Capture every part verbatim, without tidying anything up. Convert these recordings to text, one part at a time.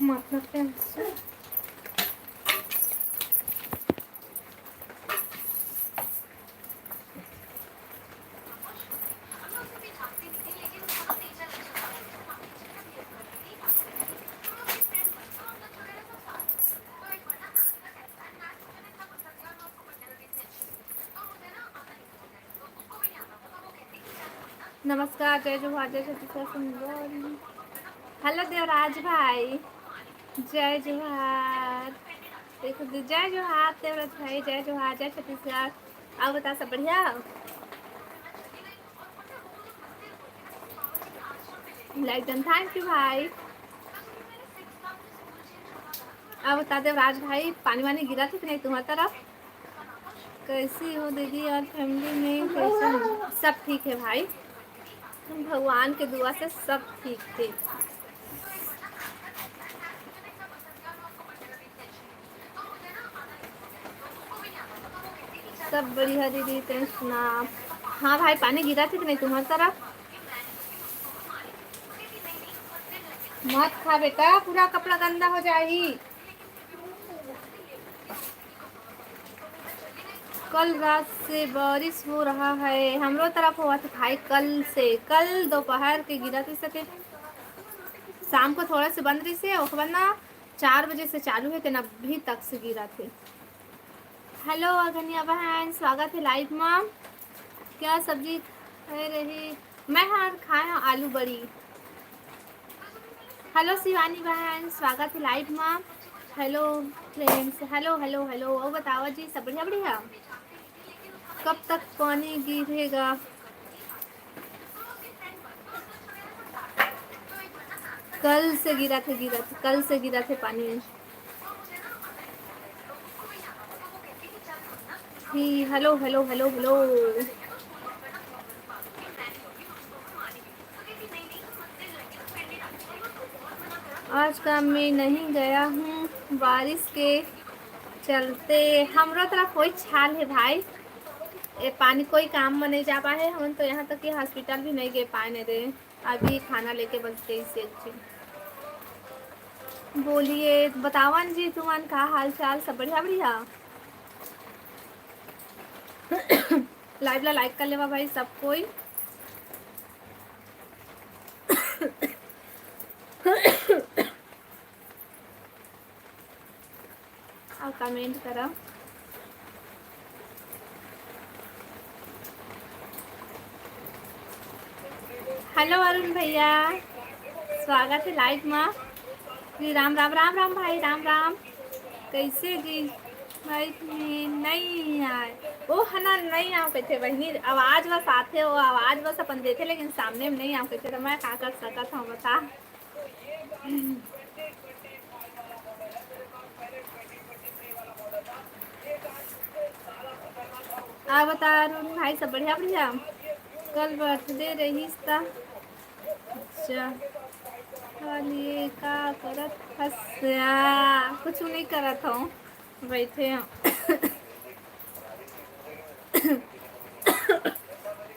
मतलब पेंसिल। नमस्कार, जय जोहार, जय छत्तीसगढ़, संगवारी। हेलो देवराज भाई, जय जोहार। देखो दे-, जय जोहार देवराज भाई, जय जोहार, जय छत्तीसगढ़। अउ बता, सब बढ़िया? Like done, thank you भाई। अउ बता देवराज भाई, पानी वानी गिरत हे कि नहीं तुम्हार तरफ? कैसी हो दीदी और family में कैसे हो? सब ठीक है भाई, भगवान के दुआ से सब ठीक है। सब बढ़िया दीदी, तैं सुना? हाँ भाई, पानी गिरत हे कि नहीं तुम्हार तरफ? मत खा बेटा, पूरा कपड़ा गंदा हो जाही। कल रात से बारिश हो रहा है, हमरो तरफ होवत हे भाई। कल से, कल दोपहर के गिरत रहिस हे, शाम को थोड़ा से बंद रहिस हे, ओकर बाद ना चार बजे से चालू हे, तेन अभी तक से गिरत हे। हेलो अगनिया बहन, स्वागत हे live मा। क्या सब्जी खाए रही? मैं हर खाए हूँ आलू बड़ी। हेलो शिवानी बहन, स्वागत हे live मा। Hello friends, hello, hello, hello. अउ बतावा जी, सब बढ़िया, बढ़िया? कब तक पानी गिरेगा? कल से गिरत हे, गिरत, कल से गिरत हे पानी। ही, हेलो, हेलो, हेलो, हेलो। आज काम में नहीं गया हूँ बारिश के चलते। हमरो तरफ वही हाल हे भाई, ए पानी कोई काम में नहीं जा पाए हे। हमन तो यहाँ तक कि hospital भी नहीं गए पाए नहीं दे। अभी खाना लेके बस गई से अच्छी। बोलिए, बतावन जी, तुमन का हाल चाल? सब बढ़िया, बढ़िया। Live ला like कर लेवा भाई सब कोई। अउ comment करा। हेलो अरुण भैया, स्वागत हे live मा। जी राम राम, राम राम भाई, राम राम। कैसे जी? Live में नई आए, ओ हना नई आव कहिथे बहिनी, आवाज बस आथे, ओ आवाज बस अपन देथे, लेकिन सामने में नई आव कहिथे, त मैं का कर सकत हूँ बता। आ बता अरुण भाई, सब बढ़िया, बढ़िया? कल birthday रहिस त अच्छा, कल ये का करत हस? आ, कुछ नहीं करत हूँ, बैठे हूँ।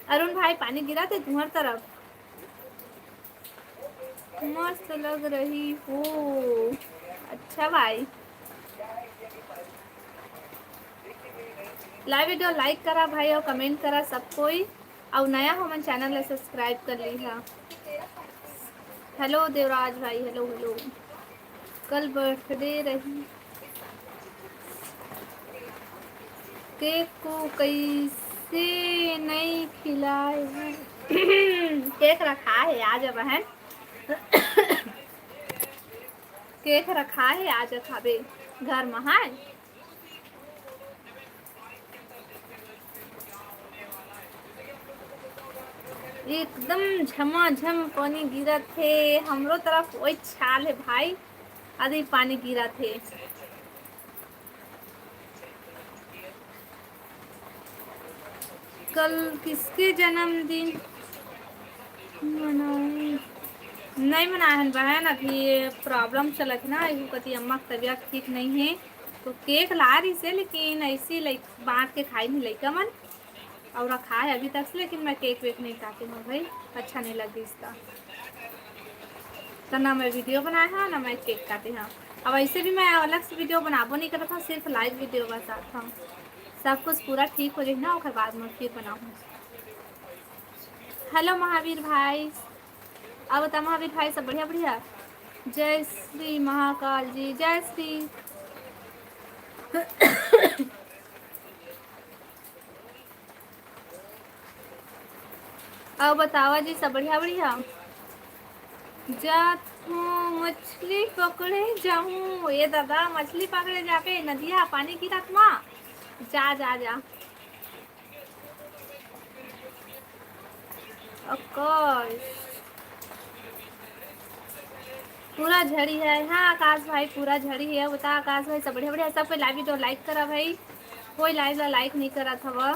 अरुण भाई, पानी गिरत हे तुम्हार तरफ? मस्त लग रही हो। अच्छा भाई, live video like करा भाई अउ comment करा सब कोई, अउ नया हो मन channel ला subscribe कर लीहा। हेलो देवराज भाई, हेलो हेलो। कल birthday रही, cake को कैसे नहीं खिलाए हैं? Cake रखा है, आ जा बहन। Cake रखा है, आ जा खाबे, घर में है। एकदम झमाझम पानी गिरत हे, हमरो तरफ वही हाल हे भाई, अभी पानी गिरत हे। कल किसके जन्मदिन मनाए? नहीं मनाए हन बहन, अभी problem चलत हे ना, एहू कती अम्मा के तबीयत ठीक नहीं है, तो cake ला रही से, लेकिन ऐसी लाइक बांट के खाई नहीं लइका मन, और रखा है अभी तक से, लेकिन मैं cake वेक नहीं काटी हूँ भाई, अच्छा नहीं लगी इसका। तो ना मैं वीडियो बनाए हव, ना मैं केक काटे हव। अब ऐसे भी मैं अलग से वीडियो बनाबो नहीं करत हव, सिर्फ लाइव वीडियो बस आत हव। सब कुछ पूरा ठीक हो जाही ना, ओकर बाद मैं फिर बनाहूँ। हेलो महावीर भाई, अब बता महावीर भाई, सब बढ़िया बढ़िया? जय श्री महाकाल जी, जय श्री। अउ बतावा जी, सब बढ़िया बढ़िया? जात हूँ मछली पकड़े जाहूँ। ए दादा, मछली पकड़े जाबे नदिया पानी गिरत मा? जा, जा, जा। Of course। पूरा झड़ी है। हाँ आकाश भाई, पूरा झड़ी है। बता आकाश भाई, सब बढ़िया बढ़िया? सब कोई लाइव वीडियो लाइक करा भाई, कोई लाइव ला लाइक नहीं करत हवा।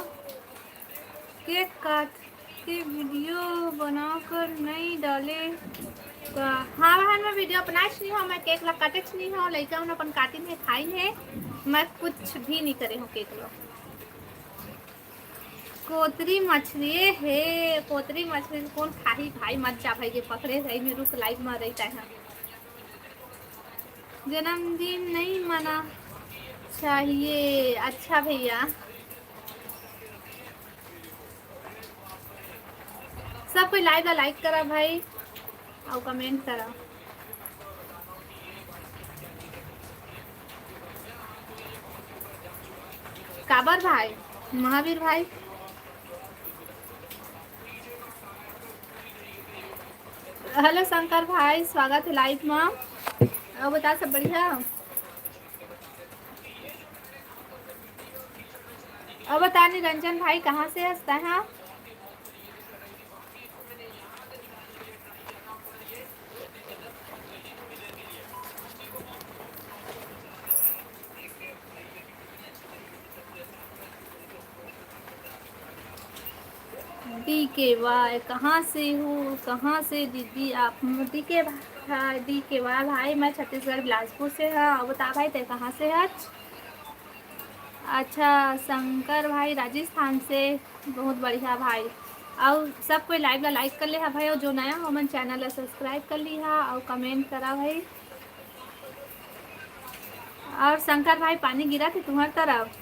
केक काट के वीडियो बनाकर नहीं डाले का? हाँ बहन, मैं वीडियो बनाएच नहीं हूँ, मैं केक ला काटेच नहीं हूँ, लइका मन अपन काटिन हे, खाइन हे, मैं कुछ भी नहीं करे हूँ केक ला। कोतरी मछली, ए हे, कोतरी मछली कोन खाही भाई, मत जा भाई, ये पकड़े रही में रुक, लाइव में रही ताय हाँ। जन्मदिन नहीं मना चाहिए। अच्छा भैया, सब कोई लाइव ला लाइक करा भाई, अउ कमेंट करा। काबर भाई, महावीर भाई? हेलो शंकर भाई, स्वागत है लाइव में। अउ बता, सब बढ़िया? अउ बता निरंजन भाई, कहाँ से हस तैं? डी के वाई, कहाँ से हो, कहाँ से दीदी आप? डी के वाई, डी के वाई भाई, मैं छत्तीसगढ़ बिलासपुर से हूँ। अउ बता भाई, तैं कहाँ से हच? अच्छा शंकर भाई, राजस्थान से। बहुत बढ़िया भाई। अउ सब कोई लाइव ला लाइक कर ले हा भाई, अउ जो नया हो मन चैनल ला सब्सक्राइब कर ली हा, अउ कमेंट करा भाई। अउ शंकर भाई, पानी गिरत हे तुम्हर तरफ?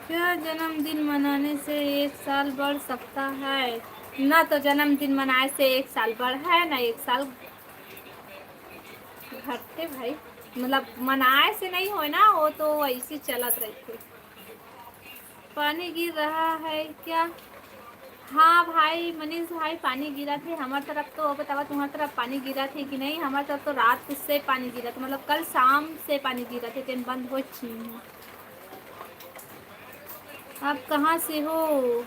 क्या जन्मदिन मनाने से एक साल बढ़ सकता है? ना तो जन्मदिन मनाए से एक साल बढ़े, ना एक साल घटथे भाई। मतलब मनाए से नहीं होय ना, वो तो ऐसे चलत रहिथे। पानी गिर रहा है क्या? हाँ भाई मनीष भाई, पानी गिरत हे हमर तरफ तो। बतावा, तुम्हर तरफ पानी गिरत हे कि नहीं? हमर तरफ तो रात से पानी गिरत, मतलब कल शाम से पानी गिरत हे, तेन बंद होइच नहीं हे। आप कहाँ से हो?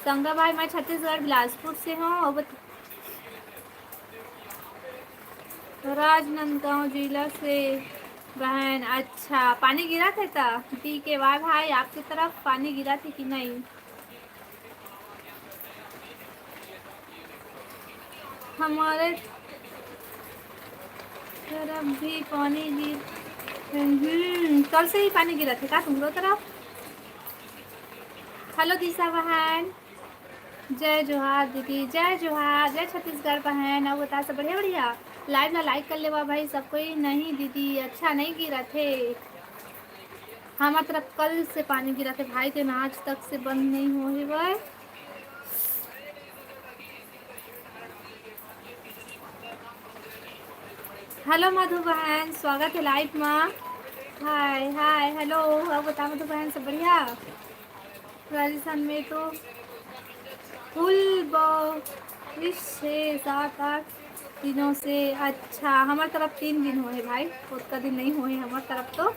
संगा भाई, मैं छत्तीसगढ़ बिलासपुर से हूँ। अउ बत-, राजनांदगांव जिला से बहन। अच्छा, पानी गिरत हे त? डी के वाई भाई, आपके तरफ पानी गिरत हे कि नहीं? हमारे तरफ भी पानी गिर, हम्म, कल से ही पानी गिरत हे का तुमरो तरफ? हेलो दिशा बहन, जय जोहार दीदी, जय जोहार, जय छत्तीसगढ़ बहन। अउ बता, सब बढ़िया बढ़िया? लाइव ला लाइक कर लेवा भाई सब कोई। नहीं दीदी, अच्छा नहीं गिरत हे। हमर तरफ कल से पानी गिरत हे भाई, तेन आज तक से बंद नहीं हो हे भाई। हेलो मधु बहन, स्वागत हे लाइव मा। हाय हाय, हेलो। अउ बता मधु बहन, सब बढ़िया? राजस्थान में तो फुल बारिश हे सात आठ दिनों से। अच्छा, हमर तरफ तीन दिन होहे भाई, ओतका दिन नहीं होहे हमर तरफ तो।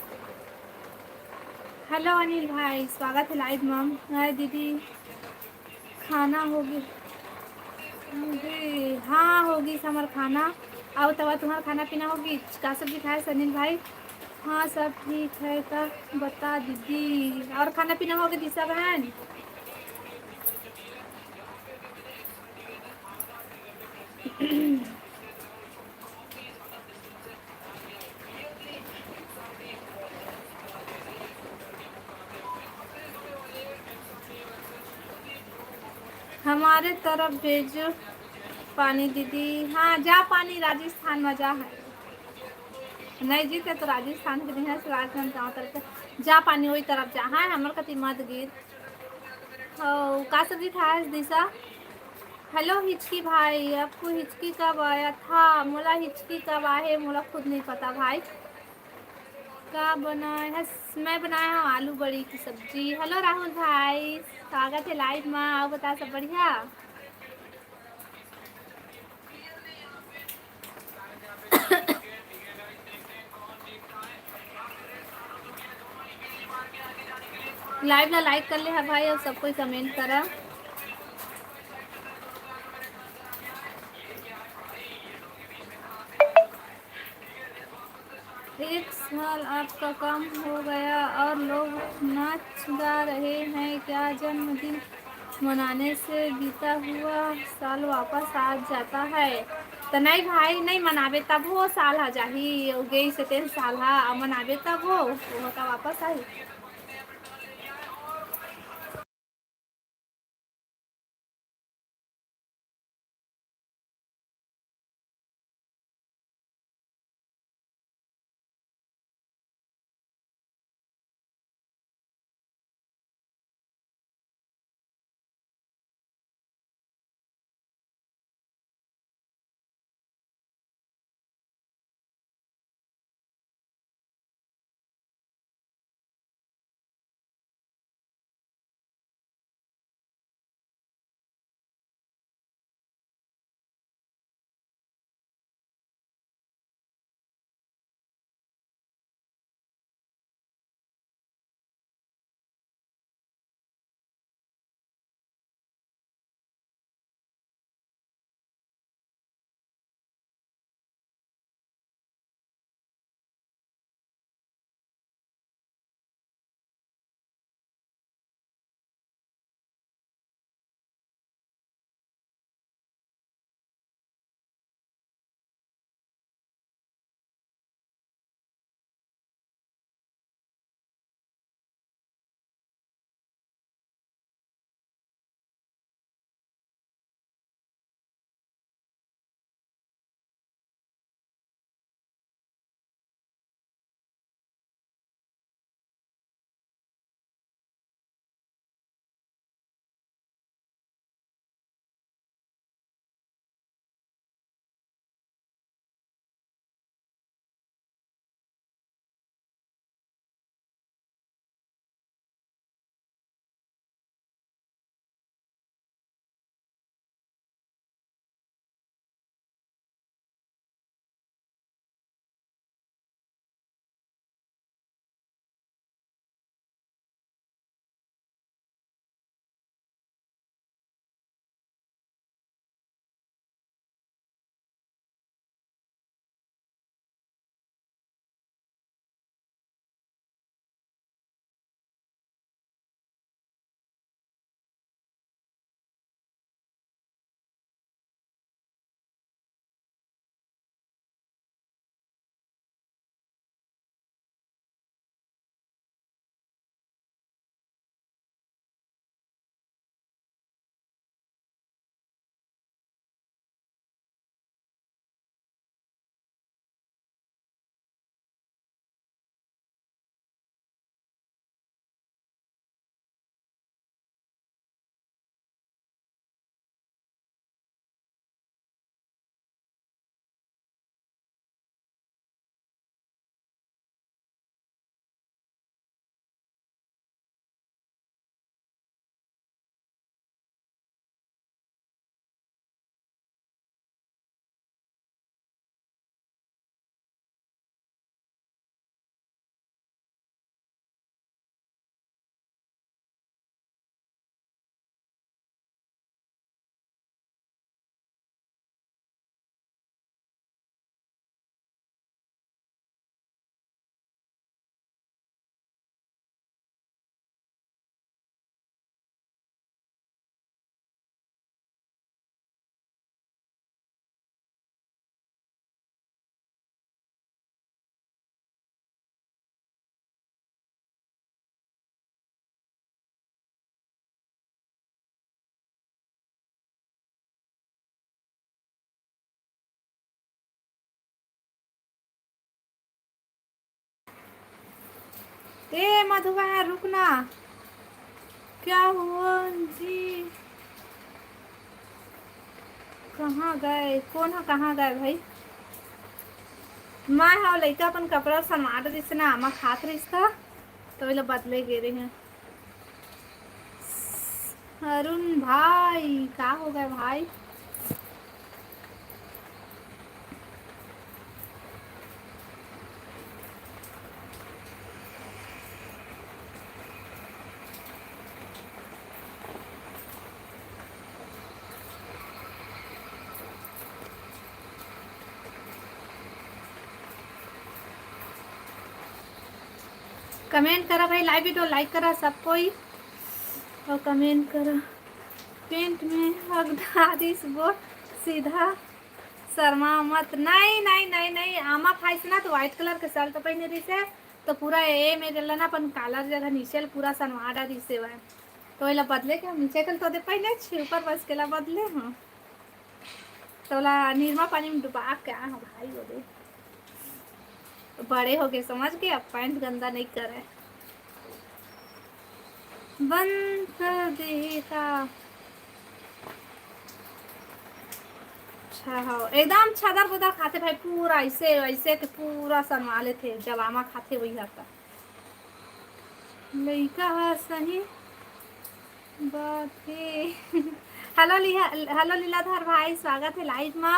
हेलो अनिल भाई, स्वागत हे लाइव मा। हाय दीदी, खाना होगे? होगे, हाँ होगिस हमर खाना। अउ तवा तुम्हर खाना पीना होगिस? का सब्जी खाए अनिल भाई? हाँ सब ठीक है, त बता दीदी। अउ खाना पीना होगे दिशा बहन? हमारे तरफ भेजो पानी दीदी। हाँ, जा पानी राजस्थान में जा है। नहीं जीते तो राजस्थान के नहीं है, राजनांदगांव तरफ से जा पानी, वही तरफ जा। हाँ, हमर कति मत गिर। हो, का सब्जी खाए दिशा? हेलो हिचकी भाई, आपको हिचकी कब आया था? मोला हिचकी कब आए, मोला खुद नहीं पता भाई। का बनाए है? मैं बनाया हूँ आलू बड़ी की सब्जी। हेलो राहुल भाई, स्वागत है लाइव में। आओ, बता, सब बढ़िया? लाइव ला लाइक कर ले हा भाई, और सब कोई कमेंट करा। एक साल आपका कम हो गया और लोग नाच गा रहे हैं क्या? जन्मदिन मनाने से बीता हुआ साल वापस आ जाता है। तो नहीं भाई, नहीं मनाबे तब वो साल आ जाही, वो गई से तेन साल हा, अब मनाबे तब वो, वो का वापस आई। ए मधुआ, रुक ना, क्या हुआ जी? कहाँ गए, कोन ह कहाँ गए भाई? मैं हा लइका अपन कपड़ा सनवाट दिस ना, आमा खात रहिस था, तो ओला बदले गे रहे हैं। अरुण भाई, का हो गए भाई? कमेंट करा भाई, लाइव वीडियो लाइक करा सब कोई, और कमेंट करा। पेंट में हगदारिस वो सीधा शर्मा मत। नहीं, नहीं, नहीं, नहीं, आमा खाइस ना तो व्हाइट कलर के शर्ट पहने रहिस है, तो पूरा ये मेरे ला ना अपन कॉलर जगह नीचे ल पूरा सनवा डारिस है वह। तो एला बदले के हम नीचे कल तो दे पहने छी, ऊपर बस के ला बदले हम। तोला निरमा पानी में डुबा के आ हो भाई, वो दे। बड़े हो गए समझ के, अब पैंट गंदा नहीं करे। बंद कर दे का? अच्छा हो, एकदम छदर बुदर खाथे भाई, पूरा ऐसे, ऐसे के पूरा सनवा लेथे, जब आमा खाथे वही हर तक। लइका ह सही बात हे। हेलो लिहा-, हेलो लीलाधर भाई, स्वागत है लाइव मा।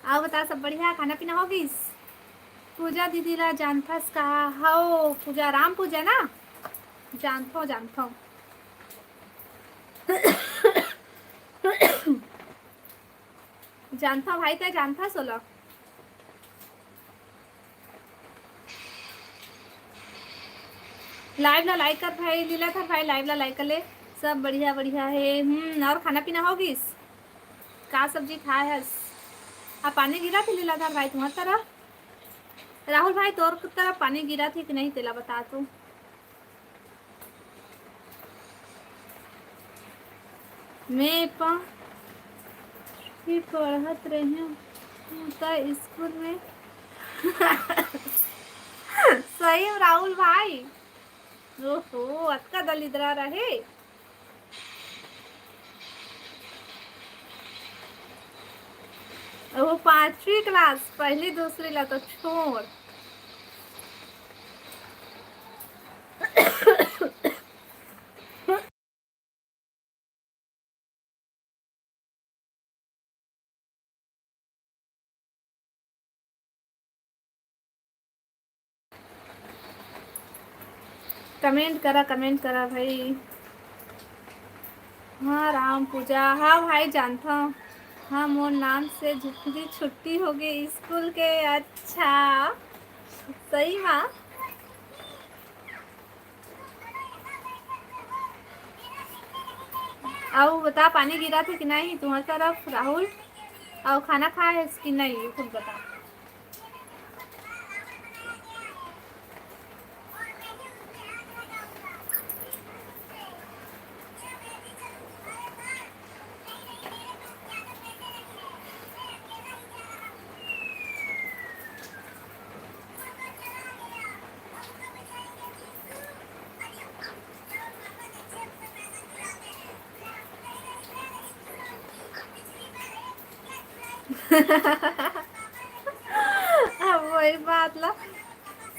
आओ बता, सब बढ़िया, खाना पीना हो गइस? पूजा दीदी ला जानथस का? हो पूजा, राम पूजा ना? जानथो, जानथो। जानथो भाई, तै जानथस ओला? लाइव ला लाइक कर भाई, लीलाधर भाई, लाइव ला लाइक कर ले। सब बढ़िया, बढ़िया हे। हम्म, और खाना पीना हो गइस? का सब्जी खाए हस? आ पानी गिरत हे लीलाधर भाई तुम्हार तरफ? राहुल भाई, तोर तरफ पानी गिरत हे कि नहीं, तेला बता तू। मैं पा-, भी पढ़त रहे हूँ त स्कूल में। सही में राहुल भाई, ओहो, अतका दलिद्रा रहे। वो पांचवी क्लास, पहली दूसरी ला तो छोड़। कमेंट करा, कमेंट करा भाई। हाँ, राम पूजा, हाँ भाई, जानता हूँ। हाँ, मोर नाम से जितनी छुट्टी हो गई स्कूल के। अच्छा, सही मा? अउ बता, पानी गिरत हे कि नहीं तुम्हार तरफ, राहुल? अउ खाना खाए हस कि नहीं, ये कुछ बता। अब वही बात ला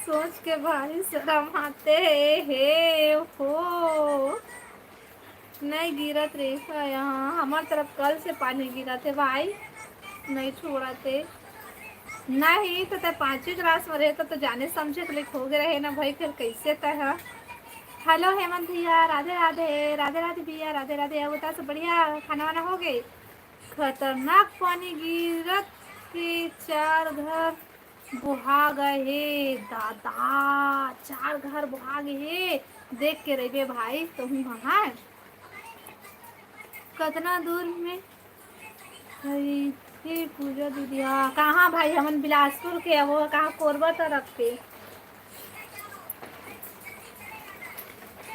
सोच के भारी शरम आथे हे, हे हो। नहीं गिरत रे, यहाँ हमर तरफ कल से पानी गिरत हे भाई, नहीं छोड़त हे। नहीं तो तै पांचवी क्लास में रहे तो, तो जाने समझे के लिए खो गए रहे ना भाई, फिर कैसे तय है। हेलो हेमंत भैया, राधे राधे। राधे राधे भैया, राधे राधे। अब बता, सब बढ़िया, खाना वाना हो गए? खतरनाक पानी गिरत के चार घर बोहा गए हे दादा, चार घर बोहा गए हे। देख के रहिबे भाई, तो हूँ हाँ। कतना दूर में? हे पूजा दीदी, हाँ, कहाँ भाई? हमन बिलासपुर के, अब वो कहाँ, कोरबा तरफ के,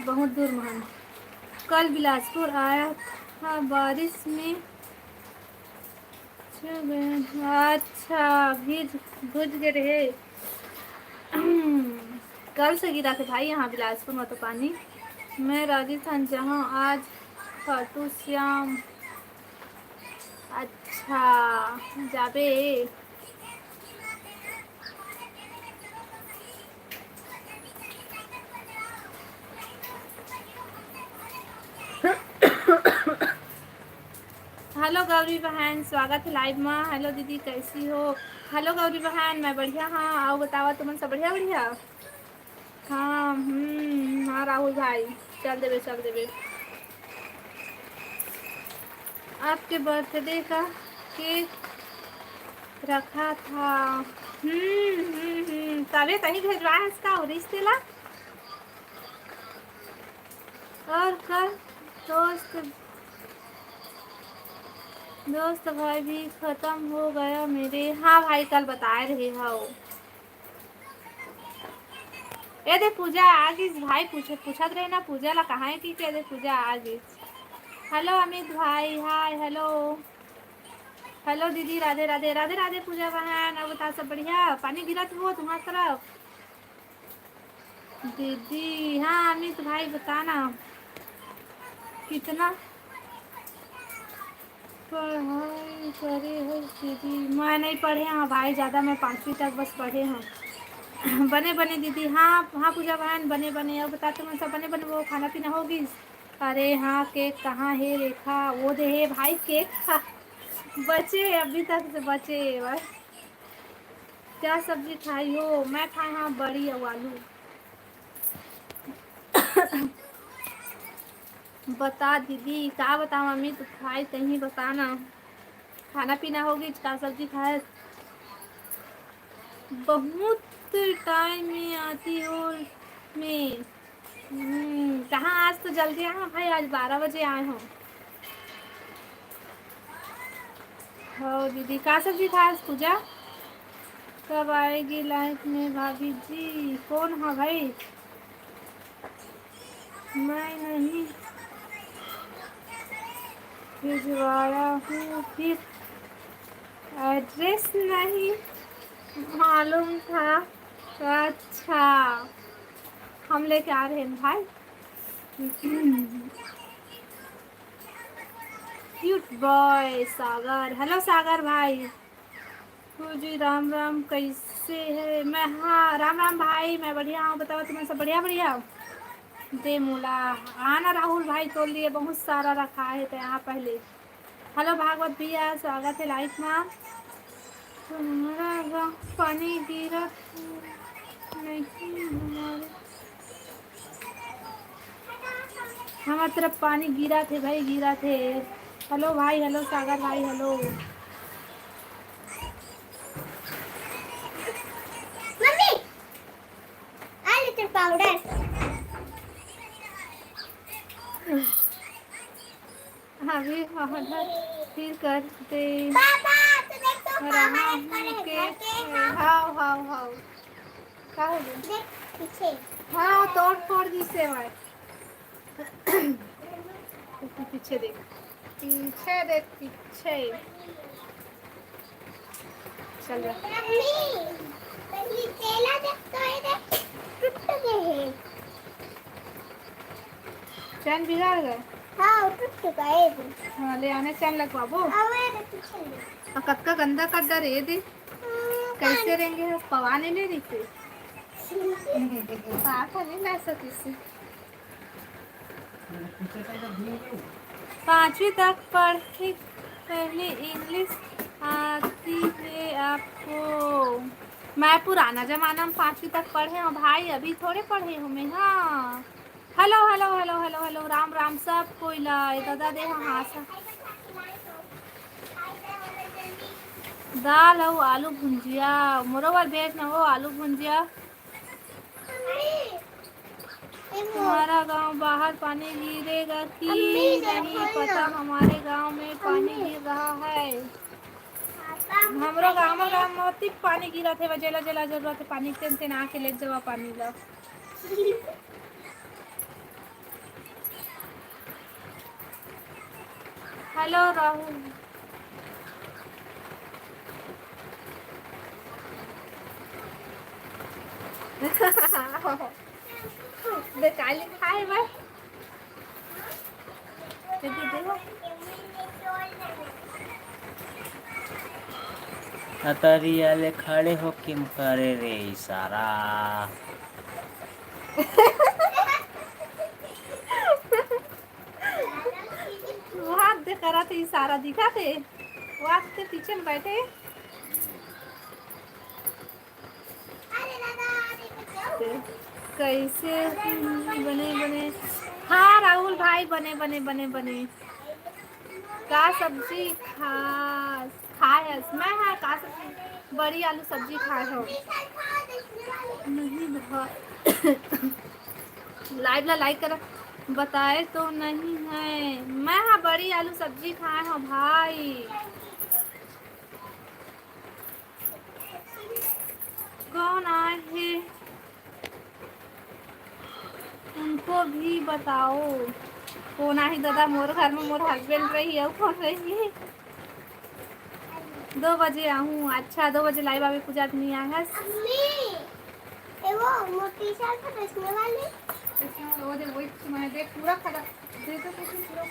बहुत दूर में हम। कल बिलासपुर आया था बारिश में, अच्छा, भीज, भुज गे रहे। कल से गिरा थे भाई यहाँ बिलासपुर में तो पानी। मैं राजस्थान जहाँ आज खाटू श्याम। अच्छा, जाबे। हेलो गौरी बहन, स्वागत है लाइव में। हेलो दीदी, कैसी हो? हेलो गौरी बहन, मैं बढ़िया हाँ। आओ बतावा, तुमन सब बढ़िया? बढ़िया। हाँ, हम्म, हाँ राहुल भाई, चल देबे, चल देबे। आपके बर्थडे का केक रखा था। हम्म, हम्म, हम्म, तबे तहीं भेजवाए हस का, उरिस तेला। और कल दोस्त, दोस्त भाई भी खत्म हो गया मेरे। हाँ भाई, कल बताए रहे हो। ए दे पूजा आ गिस भाई, पूछ-, पूछत रहे ना पूजा ला कहाँ है कि, के दे पूजा आ गिस। हेलो अमित भाई, हाय, हेलो। हेलो दीदी, राधे राधे, राधे राधे पूजा बहन। अब बता, सब बढ़िया? पानी गिरत हो तुम्हार तरफ? दीदी, हाँ अमित भाई, बताना कितना पढ़ाई करे हो दीदी? मैं नहीं पढ़े हाँ भाई ज़्यादा, मैं पाँचवीं तक बस पढ़े हाँ। बने बने दीदी, हाँ हाँ पूजा बहन, बने बने। अब बता, तुमन सब बने बने, वो खाना पीना हो गिस? अरे हाँ, केक कहाँ है रेखा? वो दे है भाई, केक खा बचे, अभी तक से बचे है बस। क्या सब्जी खाई हो? मैं खाए हाँ बड़ी अउ आलू। बता दीदी, का बताऊँ अमित भाई, तहीं बताना। खाना पीना हो गिस, का सब्जी खाए? बहुत टाइम में आती हो मैं। हम्म, कहाँ, आज तो जल्दी आए हो भाई, आज बारह बजे आए हो। हो दीदी, का सब्जी खाए पूजा? कब आएगी लाइफ में भाभी जी? कौन हो भाई? मैं नहीं भिजवाया हूँ, फिर एड्रेस नहीं मालूम था। अच्छा, हम लेके आ रहे हैं भाई। क्यूट बॉय सागर। हेलो सागर भाई। गुरु जी राम राम, कैसे है? मैं, हाँ, राम राम भाई, मैं बढ़िया हूँ, बताओ तुमन सब बढ़िया? बढ़िया दे मोला। आना राहुल भाई, तोर लिए बहुत सारा रखा है तो यहाँ पहले। हेलो भागवत भैया, स्वागत है लाइव में। तुम्हारा गाँव पानी गिरा नहीं हमारे, हमारे तरफ पानी गिरा थे भाई, गिरा थे। हेलो भाई, हेलो सागर भाई, हेलो। मम्मी, आ लिटिल पाउडर। अभी पाउडर फिर कर दे। पापा, तू देख तो रहा पापा हूँ एक के। हाव, हाव, हाव। का हो गया? देख पीछे। हाँ, तोड़ फोड़ दी से भाई। पीछे देख, पीछे देख, पीछे। चल जा। मम्मी, पहले तेला देख तो ये देख, टूट गए हैं। चैन बिगड़ गए? हाँ, वो टूट चुका है ये। हाँ, ले आने चैन लगवाबो। हाँ, वो ये देख, पीछे ले। आ, कतका गंदा कर डरे ये दे। हाँ, कैसे रहेंगे हम? पवा नहीं ले रही थे। पापा नहीं ला सकी से। पाँचवीं तक पढ़े, पहले इंग्लिश आती है आपको? मैं पुराना जमाना में पाँचवीं तक पढ़े हूँ भाई, अभी थोड़े पढ़े हूँ मैं। हाँ, hello, hello, hello, hello, hello, Ram Ram सब कोई ला। ए दादा दे, हाँ, हाँ, सब। दाल अउ आलू भुंजिया, मोरो बर भेज ना वो आलू भुंजिया। तुम्हारा गांव बाहर पानी गिरेगा कि नहीं पता, हमारे गांव में पानी गिर रहा है। हमरो गांव, हमर गांव में अति पानी गिरत हे, जेला जेला जरूरत हे पानी, तेन तेन आके ले जावा पानी ला। हेलो राहुल। दे, काय लिखाय हे भाई? दे, दे, दे। अतरिया ले खड़े होके करे रे इशारा। वो हाथ दे करत हे इशारा, दिखत हे। वो हाथ के पीछे में बैठे। कैसे बने बने? हाँ राहुल भाई, बने बने बने बने। का सब्जी खा, खाए हस? मैं, हाँ, का सब्जी? बड़ी आलू सब्जी खाए हो? नहीं भा-, लाइव ला लाइक कर, बताए तो नहीं है। मैं, हाँ, बड़ी आलू सब्जी खाए हो भाई। कौन आए हे? उनको भी बताओ। कौन आही दादा? मोर घर में मोर husband रही, अउ कौन रही? दो बजे आहूँ। अच्छा, दो बजे लाइव आवे, पूजा भी नहीं आया है। अम्मी, ए वो मोर टी-शर्ट है, इसमें वाली। इसमें वो दे, वही तो मैं देख, पूरा खड़ा, दे तो किसी पूरा।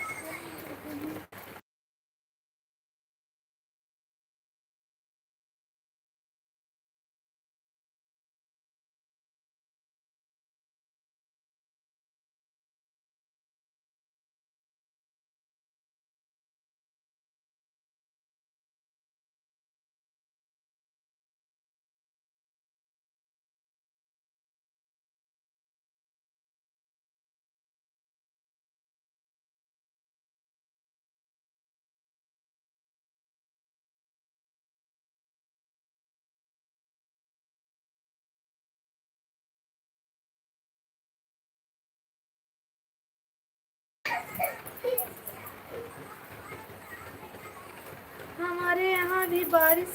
हमारे यहाँ भी बारिश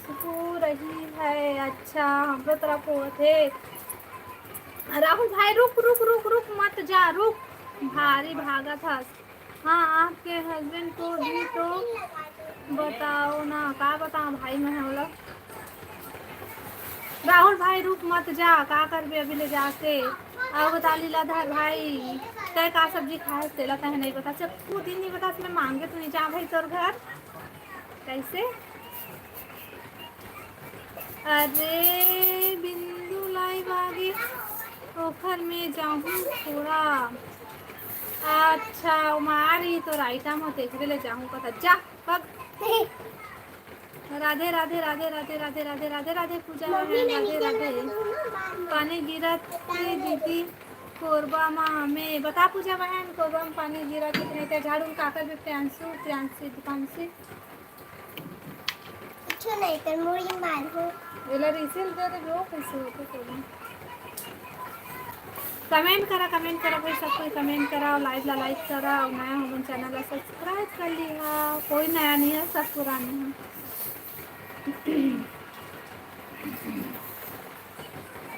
हो रही है। अच्छा, हमरो तरफ होत हे। राहुल भाई, रुक, रुक, रुक, रुक, मत जा, रुक। भारी भागत हस। हाँ, आपके husband को भी तो बताओ ना। का बताओ भाई, मैं ओला। राहुल भाई, रुक मत जा, का करबे अभी ले जाके? अउ बता लीलाधर भाई, तय का सब्जी खाए, तेला तय नहीं बता, से खुद ही नहीं बता, मैं मांगे तो नहीं जा भाई तोर घर। कैसे? अरे बिंदु लाइव आगे, ओखर में जाहूँ थोड़ा। अच्छा, ओमा आ रही तो रायता में तेकरे ले जाहूँ कथा। जा, पग। राधे, राधे, राधे, राधे, राधे, राधे, राधे, राधे, पूजा मम्मी बहन, ने राधे, निकाला राधे। तो ना, मार लो। पानी गिरत हे दीदी, कोरबा मा में। बता पूजा बहन, कोरबा में पानी गिरत हे कि नहीं? ते झाड़ू में काकर भी प्रियांशु, प्रियांशी, दीपांशी। कुछ नहीं, कर मुड़ी मार हो। एला refill दे दे, वो कैसे होते कोरबा? Comment करा, comment करा भाई, सब कोई comment करा, अउ live ला like करा, अउ नया हो मन channel ला subscribe कर लिहा। कोई नया नहीं है, सब पुराने हैं।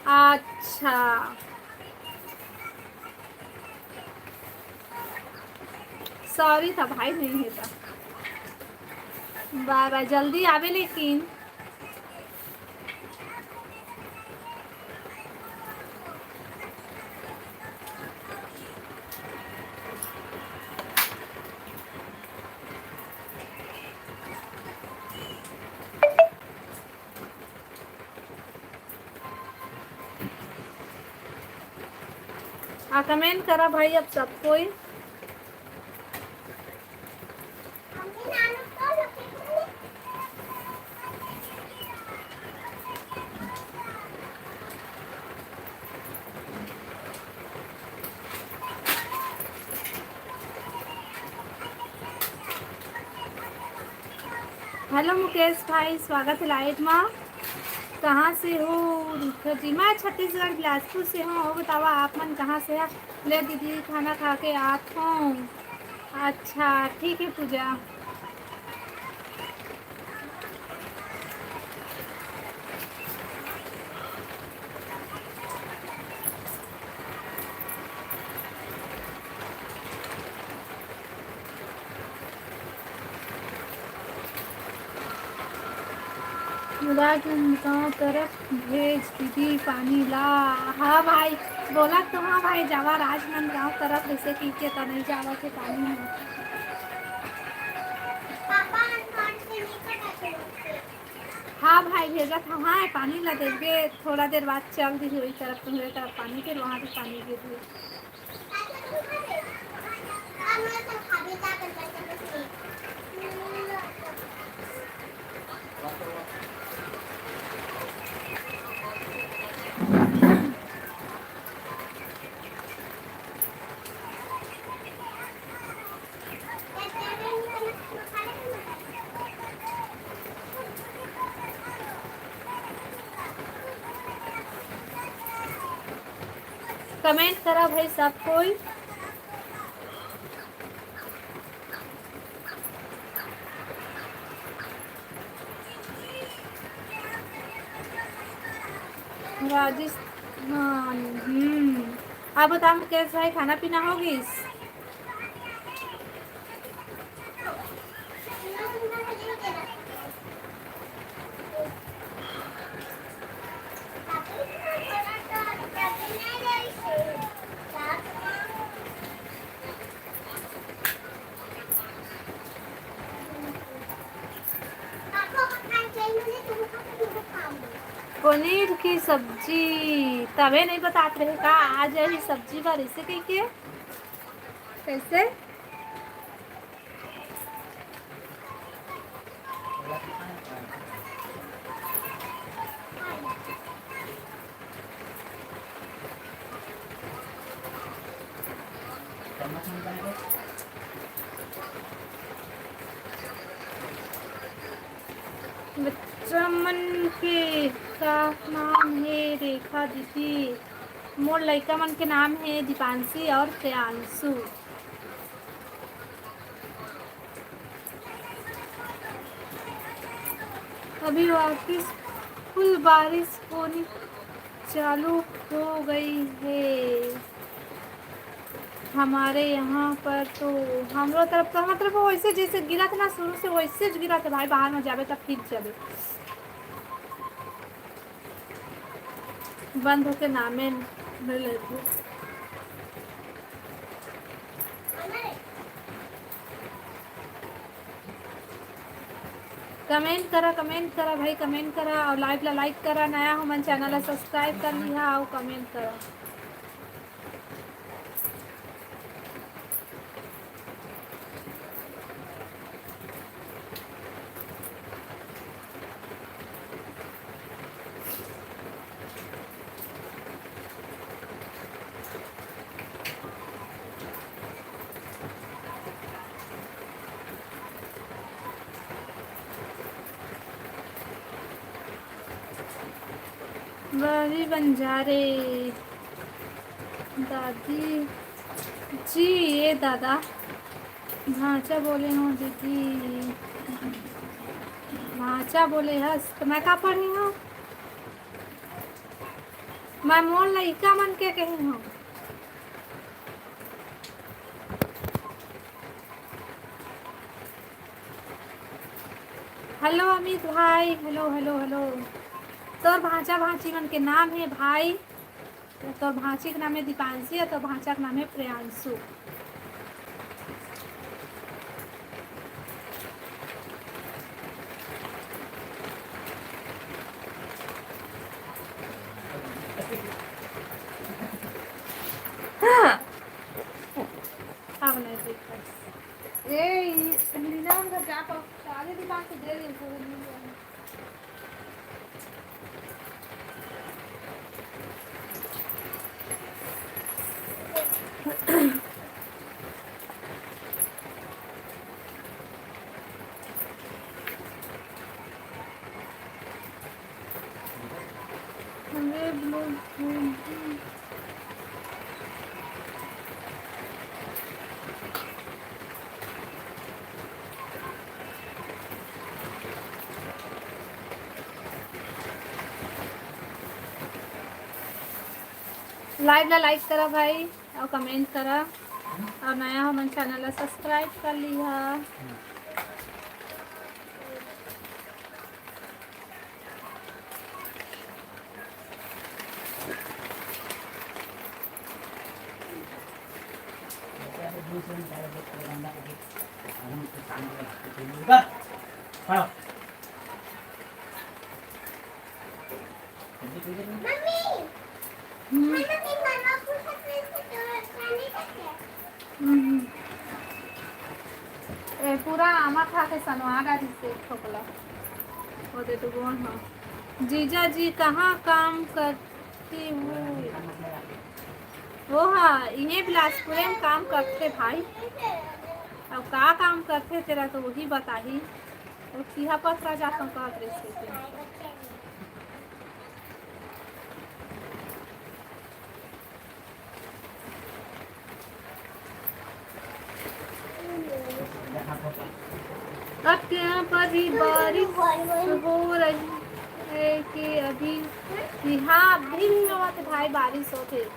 अच्छा, sorry था भाई, नहीं है था। बाय बाय, जल्दी आवे लेकिन। आ, comment करा भाई, अब सब कोई। Hello मुकेश भाई, स्वागत है live मा। कहाँ से हो रुखा जी? मैं छत्तीसगढ़ बिलासपुर से हूँ। और बतावा आप मन कहाँ से है? ले दीदी, खाना खा के आत हूँ। अच्छा, ठीक है पूजा। राजनांदगांव तरफ भेज दीदी पानी ला। हाँ भाई, बोला तो हाँ भाई, जावा राजनांदगांव तरफ, जैसे कि के तो नहीं जावा के पानी है। हाँ भाई, भेजत हँव। हाँ, पानी ला देबे, थोड़ा देर बाद चल दी वही तरफ, तुम्हरे तरफ पानी, फिर वहाँ भी पानी गिर रही। कमेंट करा भाई सब कोई। राजस्थान। हम्म। आप बताओ कैसा है, खाना पीना हो गइस? पनीर की सब्जी। तबे नहीं बतात रहे का, आ जाही सब्जी बर, ऐसे कहिके। कैसे? बच्चा मन के का नाम हे? रेखा दीदी। मोर लइका मन के नाम हे दीपांशी और श्रेयांशु। अभी वापिस फुल बारिश होनी चालू हो गई है हमारे यहाँ पर तो। हमरो तरफ तो, हमर तरफ वैसे जैसे गिरत ना शुरू से, वैसे ज गिरत है भाई, बाहर में जाबे तब फिर जाबे। बंद होके नामे नहीं लेबू। कमेंट करा, कमेंट करा भाई, कमेंट करा और लाइव ला लाइक करा। नया हो मन चैनल ला सब्सक्राइब कर लिहा और कमेंट करा। बड़ी बंजारे दादी जी, ये दादा भांचा बोले हो दीदी, भांचा बोले हस तो मैं का पढ़ी हूँ? मैं मोर लइका मन के कही हूँ। हेलो अमित भाई, हेलो, हेलो, हेलो। तोर भांचा भांची मन के नाम हे भाई, तोर भांची के नाम हे दीपांशी और तोर भांचा के नाम हे प्रियांशु। हाँ। का बनाए breakfast? ए, ई लीना उनका क्या पा-, सारे दुकान से दे रही है, पूरे नहीं दे रही। Live ला like करा भाई, और comment करा, और नया हो मन channel ला subscribe कर लिहा। हम्म। हम्म। ए, पूरा आमा खा के सनवा डारिस एक ठोकला। वो दे तो बोल, हाँ। जीजा जी कहाँ काम करती हूँ? वो हाँ, इन्हें बिलासपुरे में काम करथे भाई। अब का काम करथे तेला तो वही बताही। वो खिहा पथरा जाथंव कहत रहिस हे। अब के यहाँ पर भी बारिश हो रही है कि अभी? हाँ, अभी भी होवत हे भाई, बारिश होत हे।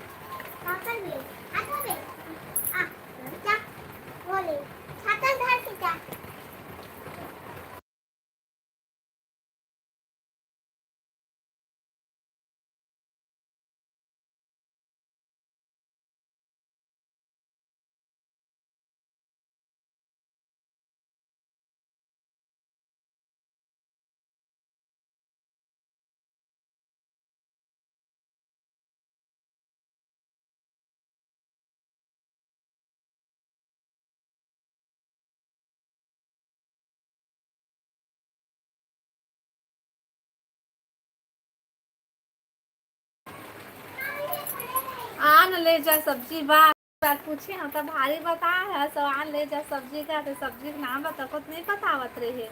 आन ले जा सब्जी बा। पूछे हम त भारी बता है, सो आन ले जा सब्जी का, तो सब्जी के नाम बता, कुछ नहीं बतावत रहे।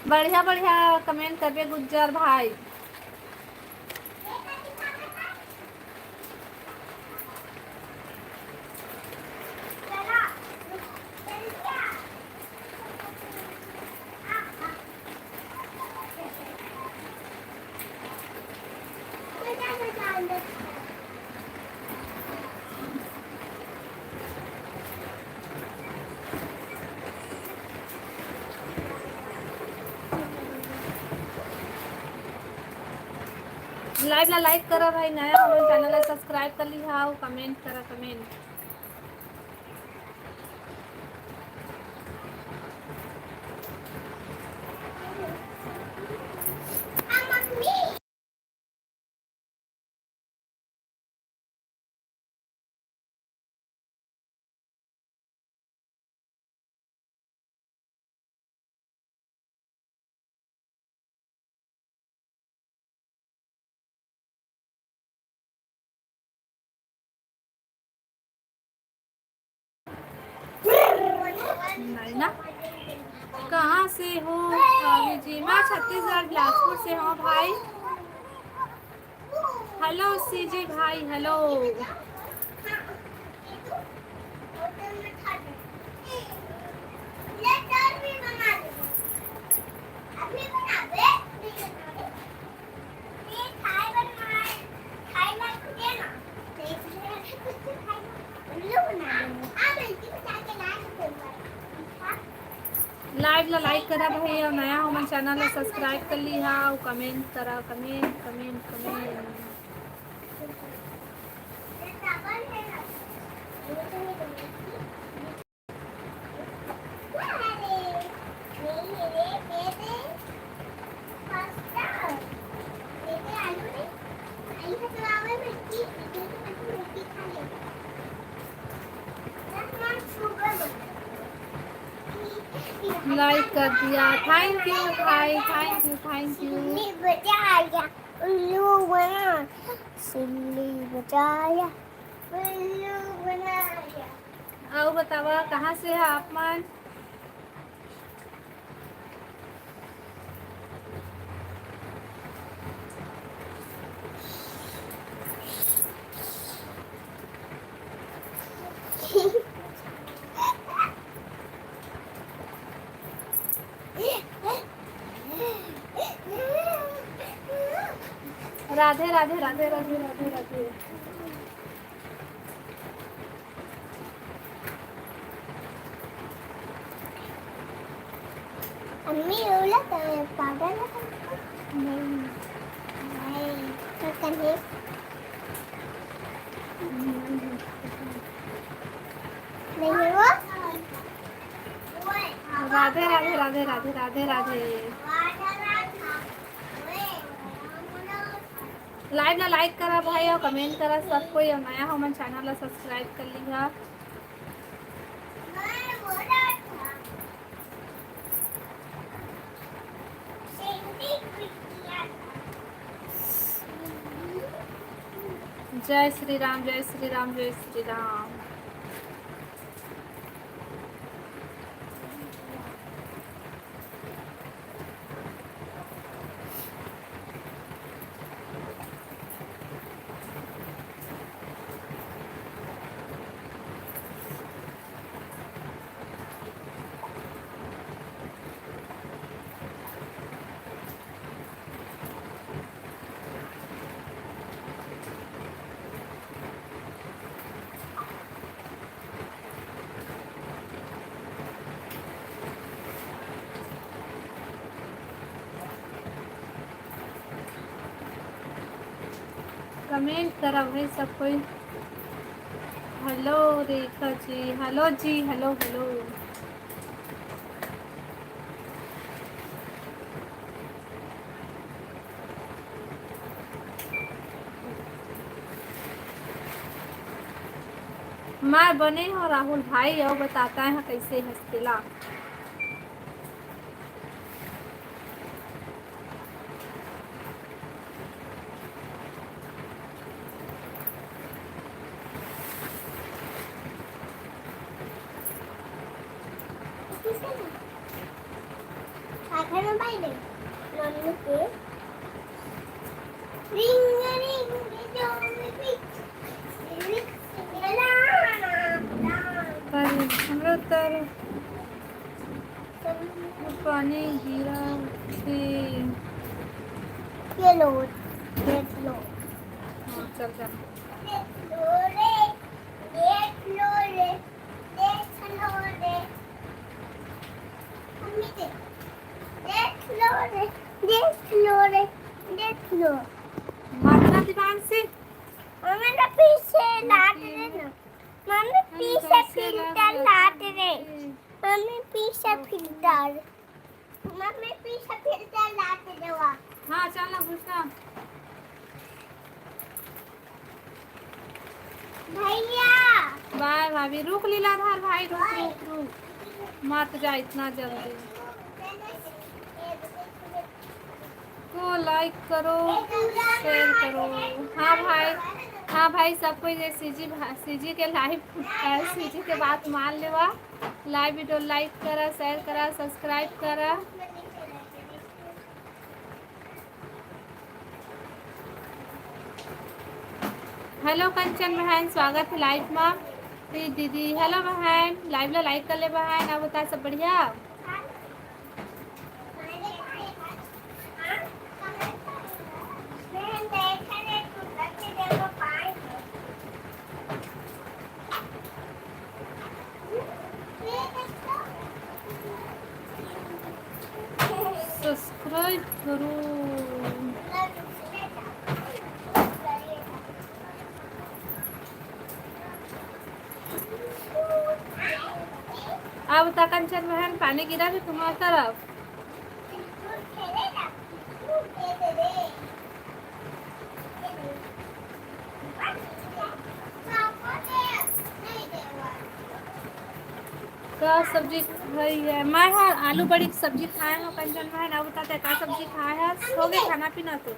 बढ़िया बढ़िया comment करबे गुज्जर भाई। Live ला like करा भाई, नया हो channel ला subscribe कर लिहा अउ comment करा, comment। नहीं ना। कहाँ से हो भाभी जी? मैं छत्तीसगढ़ बिलासपुर से हूँ भाई। Hello सीजी भाई, hello। Live ला like करा भाई, अउ नया हो मन channel ला subscribe कर लिहा, अउ comment करा, comment, comment, comment। Like कर दिया, thank you भाई, thank you, thank you। उल्लू बना, सिल्ली बजाया, उल्लू बनाया। अउ बतावा, कहाँ से है आप मन? राधे, राधे, राधे, राधे, राधे, राधे। अम्मी, ओला त पाउडर लगा। नहीं। राधे राधे, राधे राधे। Live ला like करा भाई, अउ comment करा सब कोई, अउ नया हो मन channel ला subscribe कर लिहा। जय श्री राम, जय श्री राम, जय श्री राम। Comment करा भाई सब कोई। Hello रेखा जी, hello जी, hello, hello। मैं बने हो राहुल भाई, अउ बताता है कैसे हंसतेला। आखिर में भाई दे, मम्मी के रिंग रिंग जो। पर हमरो तर पानी गिरा थे। ये लो, देख लो। हाँ, चल, चल। देख लो रे, देख लो रे, देख लो रे। मम्मी देख, देख लो रे, देख लो रे, देख लो। मारना दिमाग से। मम्मी ना पीछे लात रे ना। मम्मी पीछे फिल्टर लात रे। मम्मी पीछे फिल्टर। मम्मी पीछे फिल्टर लात रे वा। हाँ, चल ना घुस ना। भैया। बाय भाभी, रुक लीलाधर भाई, रुक, रुक, रुक, मत जा इतना जल्दी। को like करो, share करो। हाँ भाई, हाँ भाई, सब कोई ये सीजी भा-, सीजी के live, अ, सीजी के बात मान लेवा। Live video like करा, share करा, subscribe करा। Hello कंचन बहन, स्वागत है live मा। प्रीत दीदी, hello बहन, live ला like कर ले बहन। अउ बता, सब बढ़िया? Subscribe करो। अब तक कंचन बहन पानी गिरा भी तुम्हारी तरफ। का सब्जी खाई है? मैं हा आलू बड़ी के सब्जी खाए हो कंचन बहन। अब बता, ते का सब्जी खाए है? हो गए खाना पीना तो?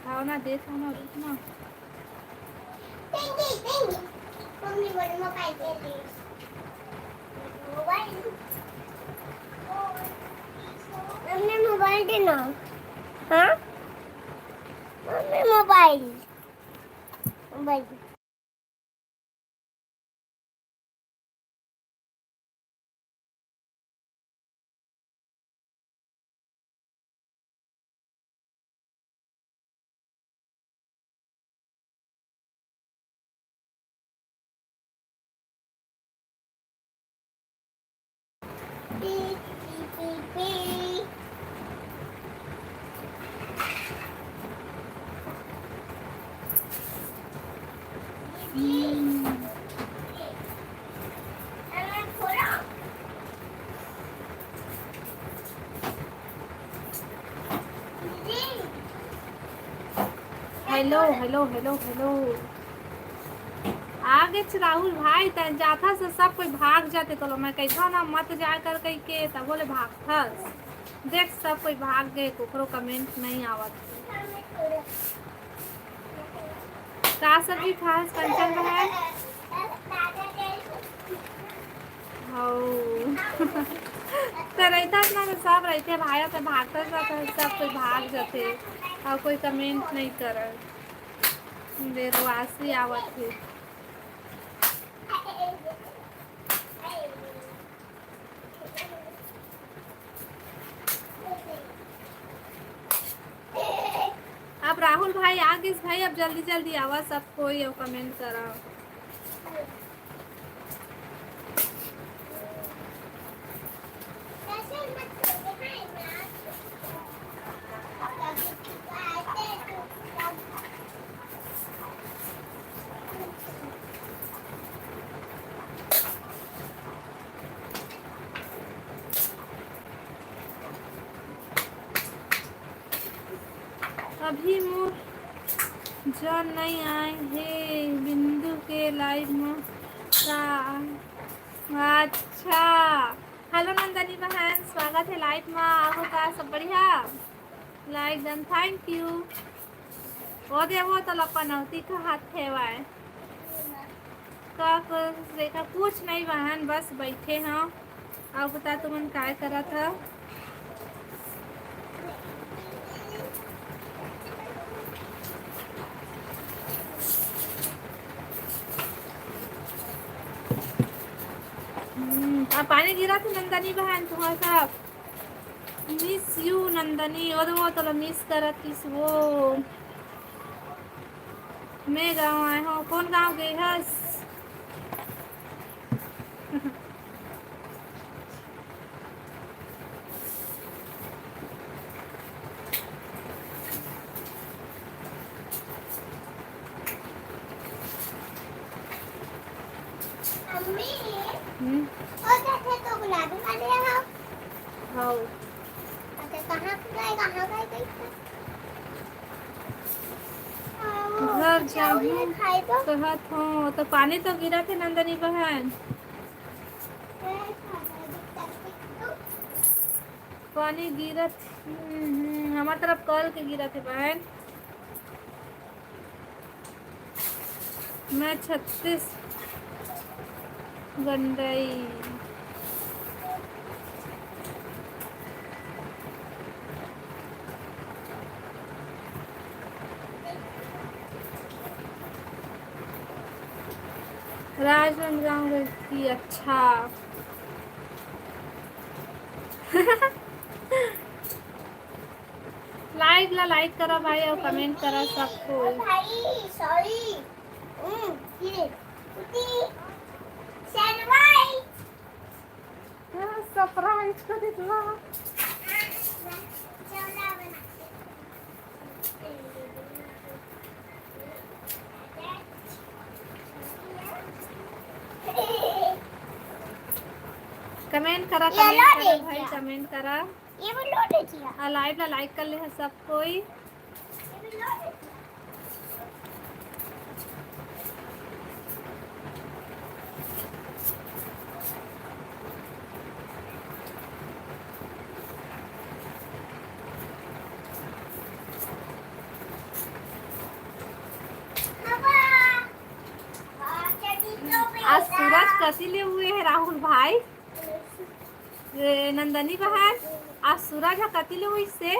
खाओ ना, देख ना, रुक ना। मम्मी मोबाइल दे दे। मोबाइल। मम्मी मोबाइल देना। हाँ? Mummy mobile. Mobile. Hello, hello, hello, hello. आगेच राहुल भाई, तैं जाथस त सब कोई भाग जाथे। तोला मैं कहिथंव ना, मत जाय कर कहिके, तभो ले भागथस। देख, सब कोई भाग गे, कोकरो comment नहीं आवत। का सब्जी खास कंचन बहन? हौ। त रहिथस ना, त सब रहिथे, भाया त भागथस, त सब कोई भाग जाथे, अउ कोई comment नहीं करय। बेरवासी आवत हे। अब राहुल भाई आ गिस भाई, अब जल्दी जल्दी आवा सब कोई, अउ comment करा। अभी मोर जन नइ आए हे बिंदु के live म का। अच्छा, hello नंदनी बहन, स्वागत हे live म। आहो का, सब बढ़िया? Like done, thank you। ओ दे, वो तो लपनौती कहत हेवय। का कुछ देखा, कुछ नहीं बहन, बस बैठे हंव। अउ बता, तुमन काय करत हव? हम्म, अब पानी गिरत हे नंदनी बहन, तुम्हार सब। Miss you नंदनी, ओ दे वो तोला miss करत किस वो। मैं गाँव आए हंव, कोन गाँव गे हस? मम्मी, हम्म? ओ देखे तो गुलाबी वाले हव। हव। अच्छा, कहाँ गए, कहाँ गए, गए? घर जाहूँ कहत हंव, त पानी तो गिरत हे नंदनी बहन। पानी गिरत, हम्म, हम्म, हमर तरफ कल के गिरत हे बहन। मैं छत्तीस गंडई। राजनांदगांव गई थी, अच्छा। Live ला like करा भाई अउ comment करा सब कोई। भाई, sorry। हम्म, ये, उती, सनवाई। हाँ, surprise को दे दो। Comment करा, ये comment लो करा दे भाई, दिया। Comment करा। ये भी लो दे दिया। अउ live ला like कर ले है सब कोई। आज सूरज कति ले हुए है राहुल भाई? ए, नंदनी बहन, आज सूरज ह कति ले हुई से?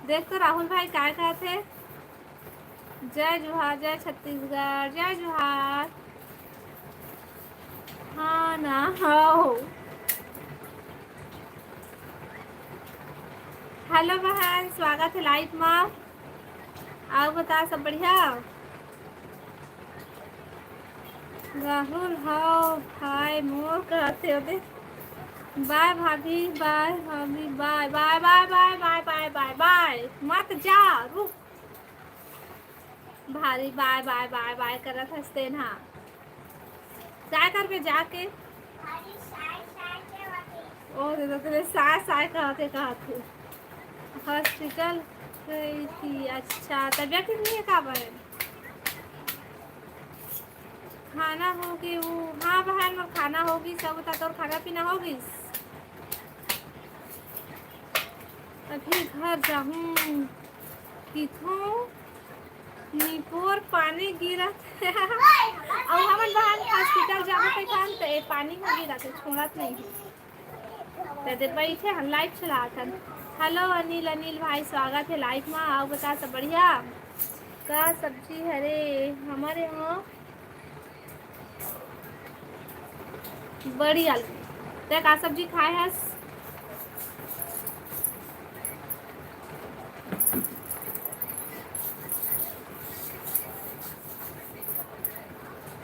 देख तो राहुल भाई काय कहत हे। जय जोहार, जय छत्तीसगढ़, जय जोहार। हाँ ना, हो। Hello बहन, स्वागत है live मा। अउ बता, सब बढ़िया? राहुल, हाव, हाय मोर कहते ओदे। Bye भाभी, bye भाभी, bye, bye, bye। मत जा, रुक। भारी bye, bye, bye, bye करत हस तेन हा। काय करबे जाके? ओ, दे दे, तेरे साय, साय कहते, कहते। हॉस्पिटल गई थी। अच्छा, तबीयत ठीक नहीं है का बहन? खाना हो गई वो, हाँ बहन, मोर खाना हो गई सब। बता, तोर खाना पीना हो गई? अभी घर जाहूँ किथों निपोर पानी गिरत हे। अउ हमन बहन हॉस्पिटल जाबो कहिथन त ए पानी ह गिरत हे, छोड़त नहीं हे। त दे बैठे हन, लाइव चलात हन। हेलो अनिल, अनिल भाई, स्वागत हे लाइव मा। अउ बता, सब बढ़िया? का सब्जी हरे हमर यहाँ? बड़ी आलू। तै का सब्जी खाए हस?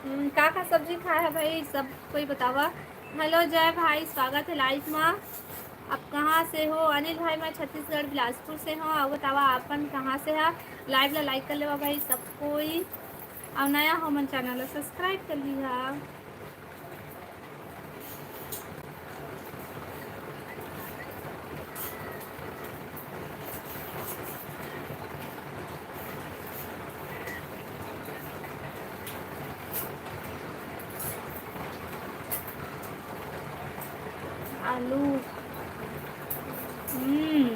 हम्म, का का सब्जी खाए है भाई, सब कोई बतावा। हेलो जय भाई, स्वागत है लाइव मा। आप कहाँ से हो? अनिल भाई, मैं छत्तीसगढ़ बिलासपुर से हूँ। अउ बतावा, आपन कहाँ से है? लाइव ला लाइक कर लेवा भाई सब कोई, अउ नया हो मन चैनल ला सब्सक्राइब कर लिहा। आलू, हम्म,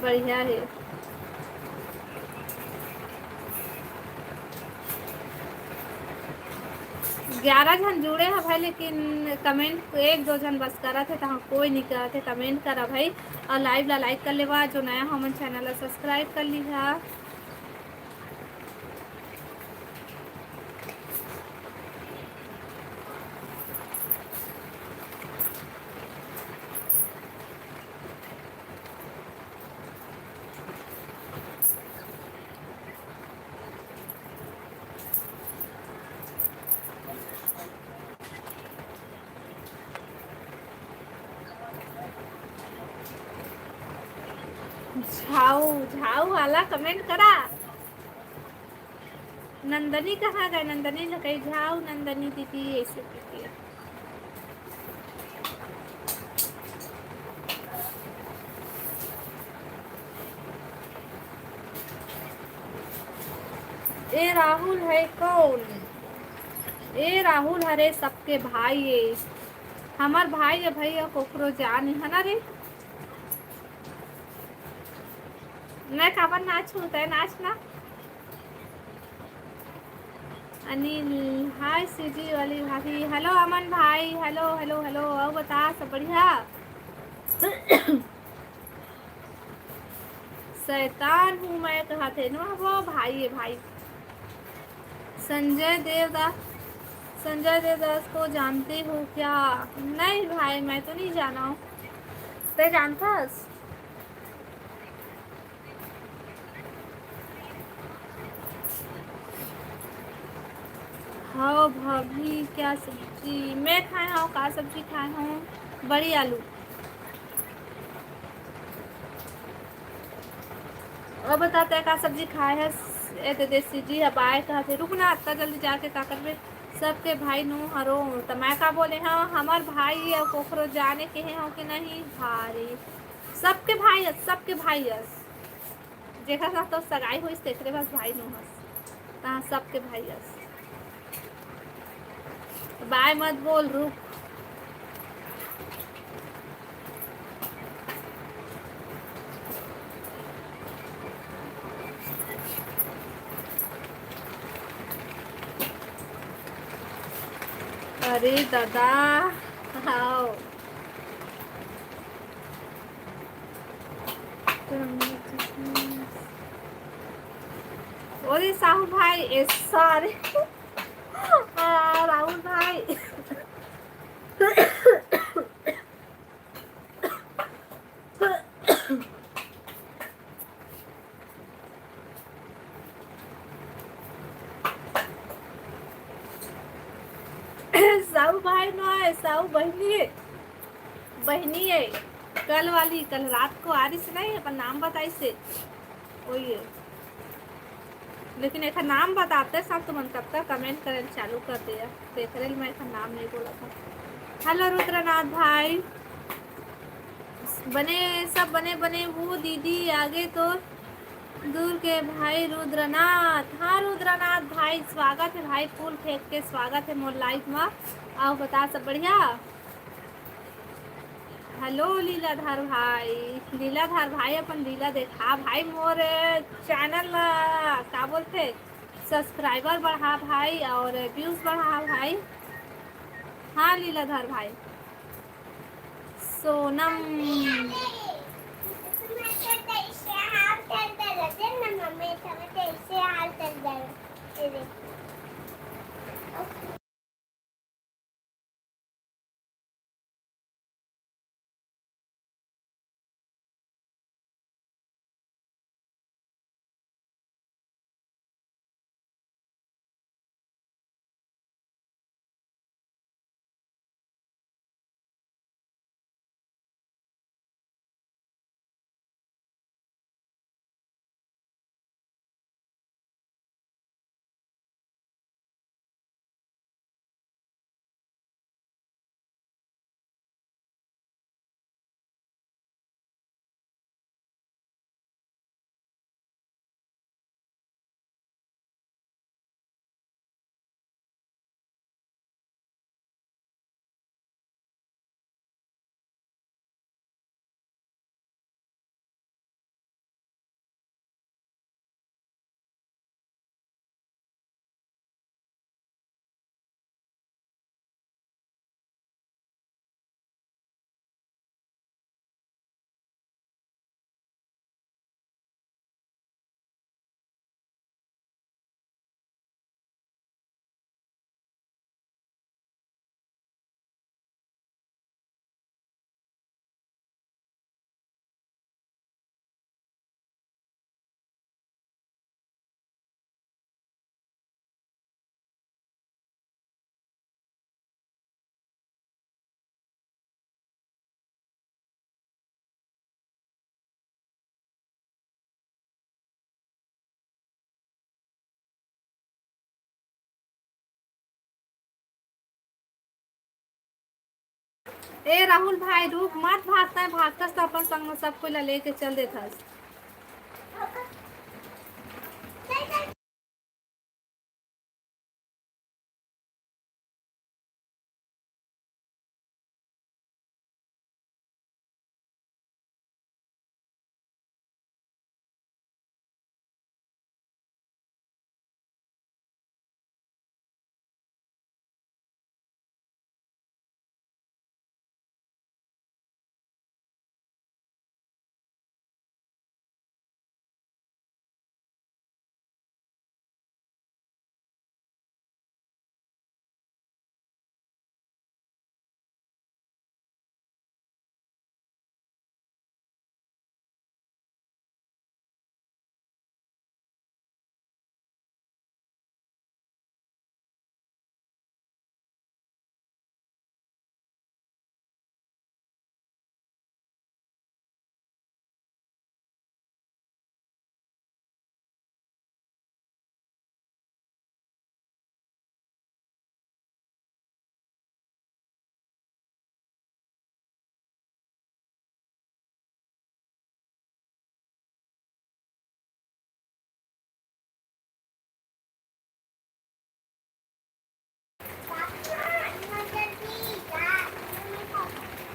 बढ़िया है। ग्यारह झन जुड़े ह भाई, लेकिन कमेंट एक दो झन बस करत हे, तहाँ कोई नहीं करत हे। कमेंट करा भाई, और लाइव ला लाइक कर लेवा। जो नया हो मन चैनल ला सब्सक्राइब कर लिहा। झाऊ, झाऊ वाला कमेंट करा। नंदनी कहाँ गए? नंदनी ल कही, झाऊ नंदनी दीदी, ऐसे करके। ए राहुल है कौन? ए राहुल हरे सबके भाई ए। हमर भाई ए भैया, कोकरो जान है ना रे। मैं काबर नाचूं, तै नाच ना। अनिल, हाय सीजी वाली भाभी। हेलो अमन भाई, हेलो, हेलो, हेलो। अउ बता, सब बढ़िया? शैतान हूँ मैं कहा थे ना वो भाई, ये भाई। संजय देवदास, संजय देवदास को जानते हो क्या? नहीं भाई, मैं तो नहीं जाना हूँ। तै जानता हस? हाँ भाभी, क्या सब्जी मैं खाए हूँ? का सब्जी खाए हूँ? बड़ी आलू। अब बता, तै का सब्जी खाए हस? ए दे देसी जी, अब आए कहत हे, रुक ना, अतना जल्दी जाके का करबे? सबके भाई नू हरो, त मैं का बोले हँव, हमर भाई अउ कोखरो जाने केहे हँव कि नहीं? भारी, सबके भाई अस, सबके भाई अस। जेकर साथ तो सगाई होइस, तेकरे बस भाई नू हस। तहाँ सबके भाई अस। बाय मत बोल, रुक। अरे दादा, हाव। अरे साहू भाई, ए सारे। आ, राहुल भाई। साहू भाई नोहे, साहू बहिनी हे, बहिनी हे। कल वाली, कल रात को आ रही से नहीं, अपन नाम बताई से, वही है। लेकिन एक नाम बताते सब तुमन, तब तक कमेंट करे चालू कर दिया। देख रहे मैं एक नाम नहीं बोला था। हेलो रुद्रनाथ भाई, बने, सब बने बने। वो दीदी आगे तो दूर के भाई रुद्रनाथ। हाँ रुद्रनाथ भाई, स्वागत है भाई, फूल फेंक के स्वागत है मोर लाइव में। आओ बता, सब बढ़िया? हेलो लीलाधर भाई, लीलाधर भाई अपन लीला देखा भाई, मोर चैनल ला का बोलते, सब्सक्राइबर बढ़ा भाई और व्यूज बढ़ा भाई। हाँ लीलाधर भाई। सोनम। ए राहुल भाई, रुक मत, भागता है, भागतस तो अपन संग में सब कोई ला लेके चल देथस।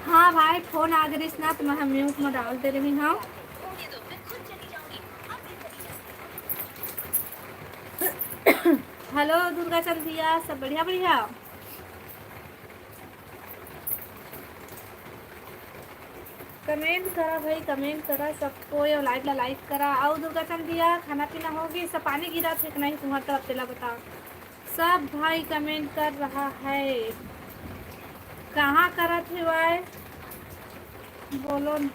हाँ भाई, फोन आ गे रिहिस ना, तो मैं म्यूट में डाल दे रही हूँ। हेलो दुर्गा चंद भैया, सब बढ़िया बढ़िया? कमेंट करा भाई, कमेंट करा सब कोई, और लाइव ला लाइक करा। आओ दुर्गा चंद भैया, खाना पीना होगे? सब पानी गिरत हे कि नहीं तुम्हार तरफ, तेला बता। सब भाई कमेंट कर रहा है, कहाँ करत हे भाई? बोलो न।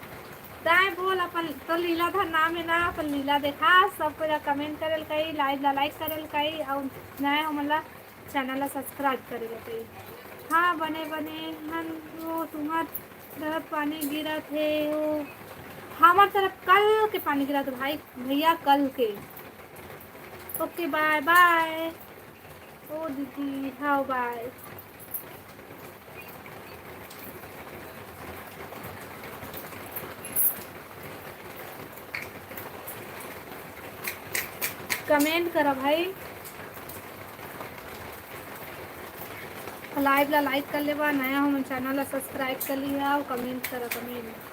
ताय बोल, अपन तो लीलाधर नाम हे ना, अपन लीला देखा। सब कोई ला कमेंट करे ल कही, लाइव ला लाइक करे ल कही, और नया हो मतलब चैनल ला सब्सक्राइब करे ल कही। हाँ बने बने हन, वो तुम्हार तरफ पानी गिरत हे, वो हमार तरफ कल के पानी गिरत हे भाई, भैया कल के। ओके बाय बाय। ओ दीदी, हाँ बाय। कमेंट करा भाई, लाइव ला लाइक कर लेवा, नया हो मन चैनल ला सब्सक्राइब कर लिहा अउ कमेंट करा, कमेंट।